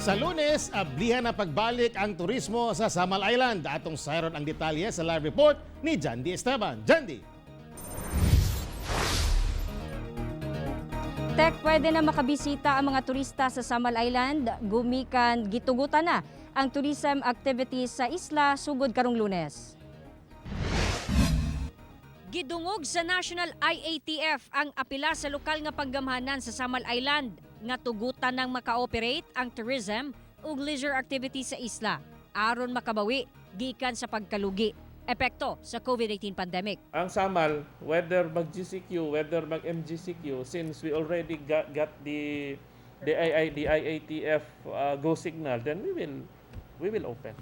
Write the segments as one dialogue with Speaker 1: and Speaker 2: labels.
Speaker 1: Sa Lunes, ablihan na pagbalik ang turismo sa Samal Island. Atong sayron ang detalye sa live report ni Jandy Esteban. Jandy!
Speaker 2: Tek, pwede na makabisita ang mga turista sa Samal Island. Gumikan, gitugutan na ang tourism activities sa isla sugod karong Lunes. Gidungog sa National IATF ang apila sa lokal nga paggamhanan sa Samal Island nga tugutan ng maka-operate ang tourism ug leisure activities sa isla aron makabawi gikan sa pagkalugi epekto sa COVID-19 pandemic.
Speaker 3: Ang Samal, whether mag-GCQ, whether mag-MGCQ, since we already got the IATF go signal, then we will open.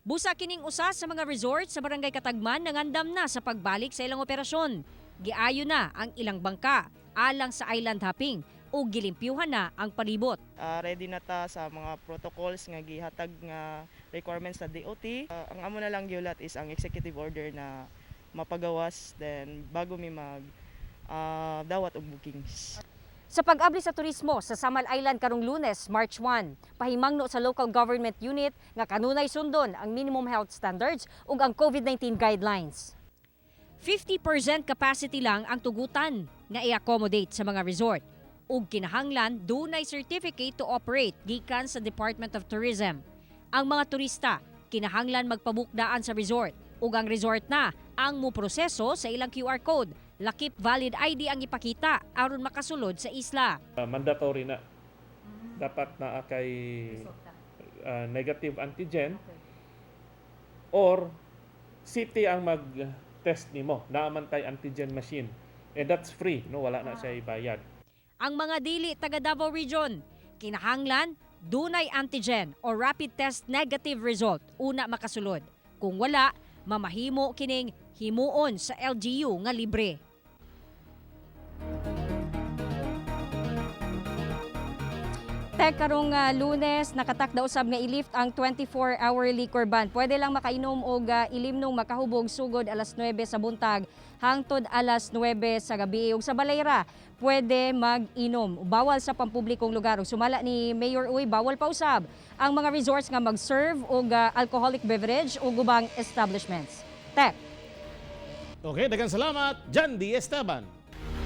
Speaker 2: Busa kining usa sa mga resort sa Barangay Katagman nangandam na sa pagbalik sa ilang operasyon. Giayo na ang ilang bangka alang sa island hopping ug gilimpyuhan na ang palibot.
Speaker 4: Ready na ta sa mga protocols nga gihatag nga requirements sa DOT. Ang amo na lang gihulat is ang executive order na mapagawas, then bago mi mag dawat og bookings.
Speaker 2: Sa pag-abli sa turismo sa Samal Island karong Lunes, March 1, pahimangno sa local government unit nga kanunay sundon ang minimum health standards ug ang COVID-19 guidelines. 50% capacity lang ang tugutan nga i-accommodate sa mga resort ug kinahanglan dunay certificate to operate gikan sa Department of Tourism. Ang mga turista kinahanglan magpabukdaan sa resort ug ang resort na ang muproseso sa ilang QR code. Lakip valid ID ang ipakita aron makasulod sa isla.
Speaker 3: Mandatory na. Dapat naa kay negative antigen or city ang mag-test nimo. Naa man tay antigen machine. And that's free, no? Wala na siya ibayad.
Speaker 2: Ang mga dili taga Davao Region, kinahanglan dunay antigen o rapid test negative result una makasulod. Kung wala, mamahimo kining himuon sa LGU nga libre. Tek, karong Lunes, nakatakda usab nga i-lift ang 24-hour liquor ban. Pwede lang makainom og ilimnong makahubog sugod alas 9 sa buntag hangtod alas 9 sa gabi. Ug sa balayra, pwede mag-inom. Bawal sa pampublikong lugar. Ug sumala ni Mayor Uy, bawal pa usab ang mga resorts nga mag-serve og alcoholic beverage ug ubang establishments. Tek.
Speaker 1: Okay, daghang salamat, Jandy Esteban.